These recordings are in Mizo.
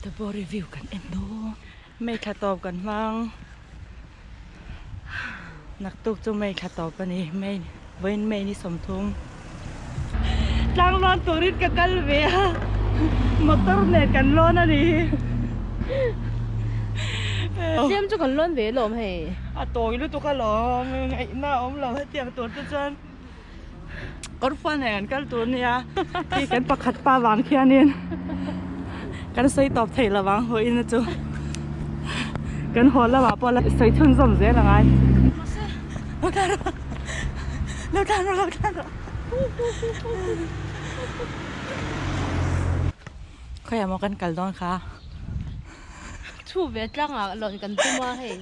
Göteborg view kan en dawn. May thla tawp kan hmang. Naktuk chu May thla tawp a ni. May vawiin May ni 30. Tlang lawn turin ka kal ve a. Motor nen kan lawn a ni hi. Tlem chu kan lawn ve alawm hei. A tawi lutuk alawm. Ngaihna a awm lo hetiang tur te chuan. Kawr fual nen kan kal tur nia khi kan pakhat pa vang khianin kan sawi tawp thei lo vang hawiin chu kan haw lamah pawh la sawi chhunzawm zel a ngai lo tlan rawh lo tlan rawh lo tlan rawh khawiah maw kan kal dawn kha Chhu ve tlangah lawn kan tum a hei.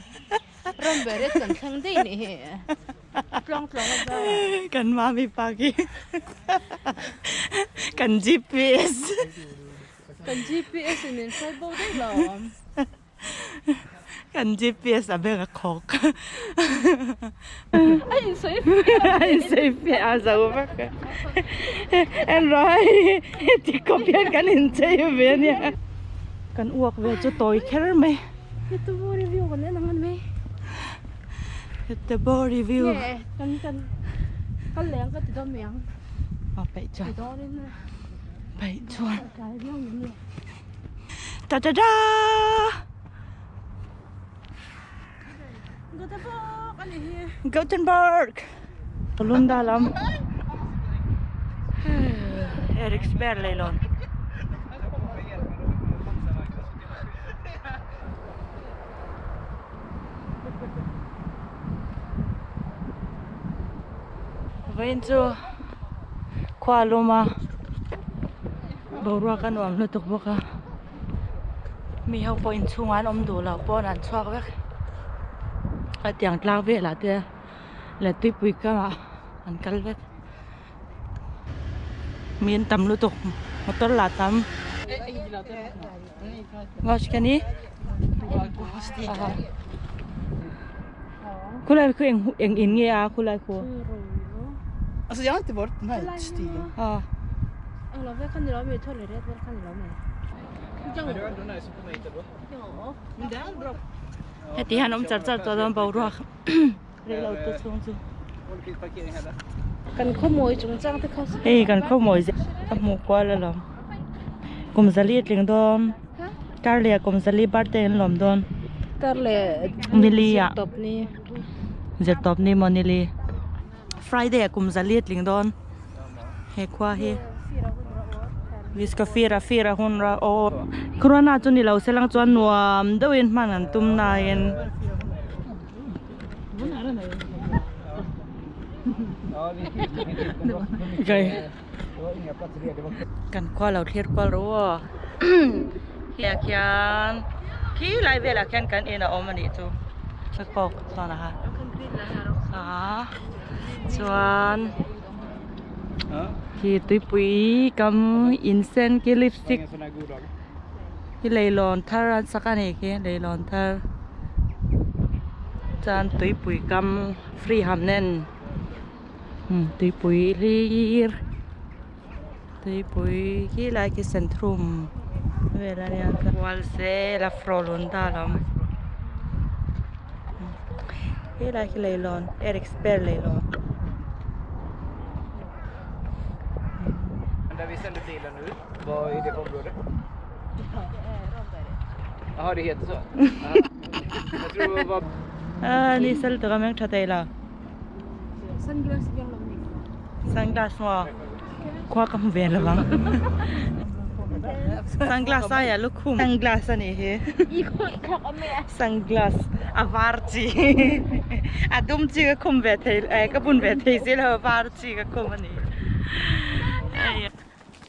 Ram beret kan thleng daih nih hi. Tluang tluang a zau a. Kan mami pa khi kan GPS. Kan GPS in min hruai bo daih lo. Kan GPS a beng a khawk. A insawi fiah. A insawi fiah a zo vek. En rawh hei heti khawp hian kan inchei ve a nia. Kan uak ve chu tawi kher mai. Göteborg review kan en ang a ni mai. Göteborg review. Nge kan kan kal leh ang ka ti dawn mai ang. A peih chuan. Ti dawn in. Peih chuan. Tlai viau mai nge. Ta ta ta. Göteborg a ni hi. Gothenburg. Lunda lam. Eriksberg leilawn. Vawiin chu khua a lum a boruak a nuam lutuk bawk a mi ho pawh inchhungah an awm duh loh pawn an chhuak vek a tiang tlang velah te leh tuipui kamah an kal vek. Mi an tam lutuk motor lah tam watch ka ni khulai khu eng eng in nge a khulai khu Alltså jag har inte varit på den här stigen. a Eng lo vel kha ni lo mi thaw leh ret vel kha ni lo mi. Heti hian awm char char tawh dawn boruak. Rei lo te chhung chu. Kan khawmawi chung chang te kha. Hei kan khawmawi zia ka hmuh kual alawm. Kum zali a tling dawn. Karleh kum zali birthday an lawm dawn. Karleh Nili ah. Zirtawp ni. Zirtawp ni maw nili. Friday ah kum zali a tling dawn. He khua hi. Viska fira fira hun ra aw. Corona chu ni lo se lang chuan nuam deuhin hman an tum nain. Kan khua lo thlir kual rawh aw hei ah khian khi lai velah khian kan in a awm a nih chu ka kawk chuan a ha ah chuan khi tuipui kam insen khi lipstick Hi leilawn thar an sak a ni khi leilawn thar chuan tuipui kam free ham nen tuipui hlir tuipui khi lai khi centrum vel a nia kual zel a Frölunda lam helai khi leilawn Eriksberg leilawn. Vad är det för område? Jaha, det heter så? Jag tror det var... Ah, ni sal taka meng tha thei la. Sunglass keng lo ni. Sunglass maw? Khua ka hmu ve lo ang. Sunglass aia lukhum. Sunglass a nih hi. Sunglass a var chi. A dum chi ka khum ve thei eh ka bun ve thei si lo a var chi ka khum a ni.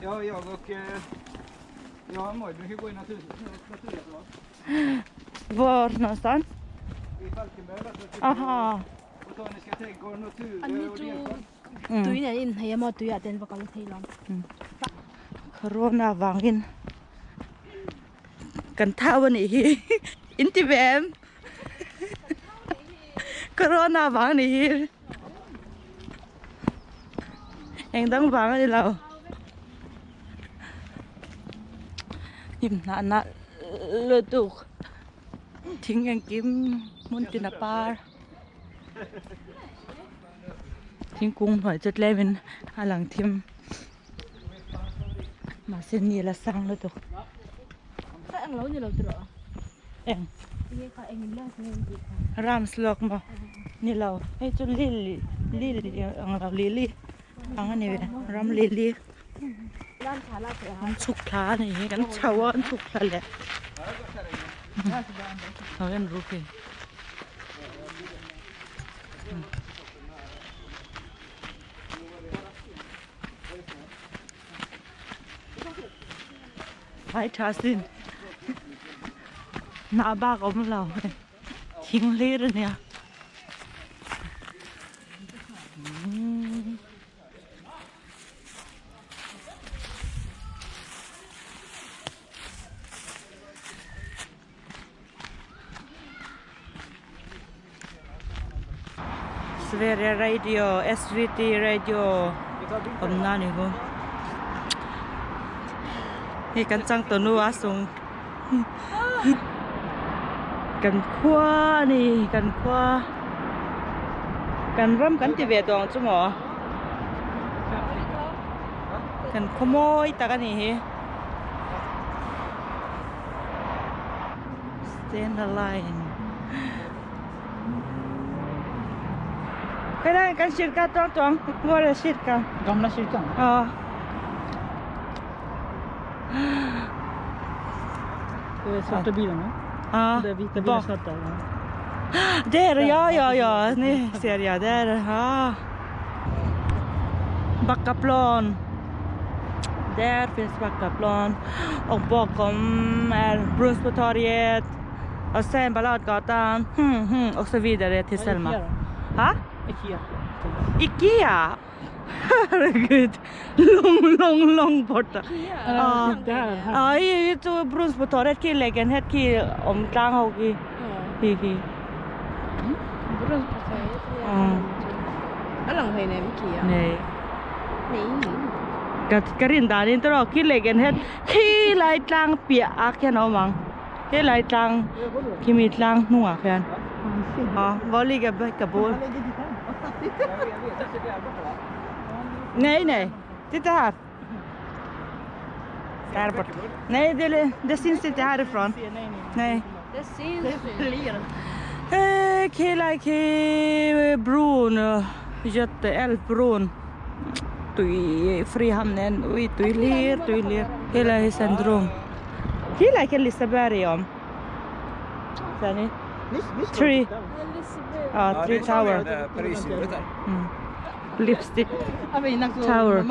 Ja, jag och jag och Moj brukar gå i natur, naturreservat. Var någonstans? I Falkenberg, alltså, Aha. Botaniska trädgården och Ture An ni och chu Delsjön. tui nen in hei emaw tui ah te an va kal thei lo. Corona vangin kan thau a nih hi in ti ve em? Corona vang a nih hi. Eng dang vang a ni lo. Hnim hnah nah lutuk thing engkim hmun tin a par thingkung hnuai chu tlem in a lang thim mahse ni la sang lutuk. Eng Rams lawk maw ni lo hei chu lily lily ang lo lily ang a ni ve ram lily an chhuk thla a ni hi kan chho a an chhuk thla leh ho en ru khi. Phai tha sin hnah bak a awm lo hei thing hlir a nia Sverige radio SVT radio awmna a ni hu hei kan chang tawh a sung kan khua a ni kan khua kan ram kan ti ve tawh ang chu maw kan khaw mawi tak a ni hi. Stena line. Cái này cái kyrka toang toang, var är kyrkan? Gamla kyrkan? Ja. Det är svarta bilen va? Ja. Det är vita bilen svarta. Ja. Där, ja, ja, ja, nu ser jag. Där, ja. Backaplan. Där finns Backaplan. Och bakom är Brunnsbotorget. Och sen Balladgatan. Hmm, hmm, och så vidare till Selma. Ha? Ikea. Ikea? Herregud. Lång, lång, lång borta. Ja. Det här, här. Ja, i Brunnsbotorget khi lägenhet khi om tlang ho khi. Khi khi. Brunnsbotorget. Ja. A lang hei nem Ikea. Nej. Nei. Ka ka rin danin tawh khi lägenhet khi lai tlang piah ah khian a awm ang he lai tlang khi mi tlang hnungah khian ah var ligger Bäckabol nej nej titta här där borta nej det det syns inte härifrån nej Det syns ju. Khi lai khi bron Göta älvbron tui Frihamnen ui tui lir tui lir helai hi centrum khilai khian Liseberg a awm chuanin tree ah tree tower lipstick tower.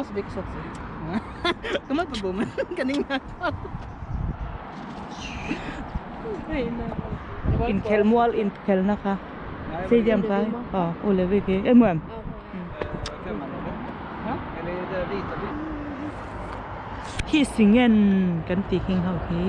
Inkhelh mual inkhelhna kha stadium kha aw Ullevi khi em em. Hisingen kan tih hing ho khi.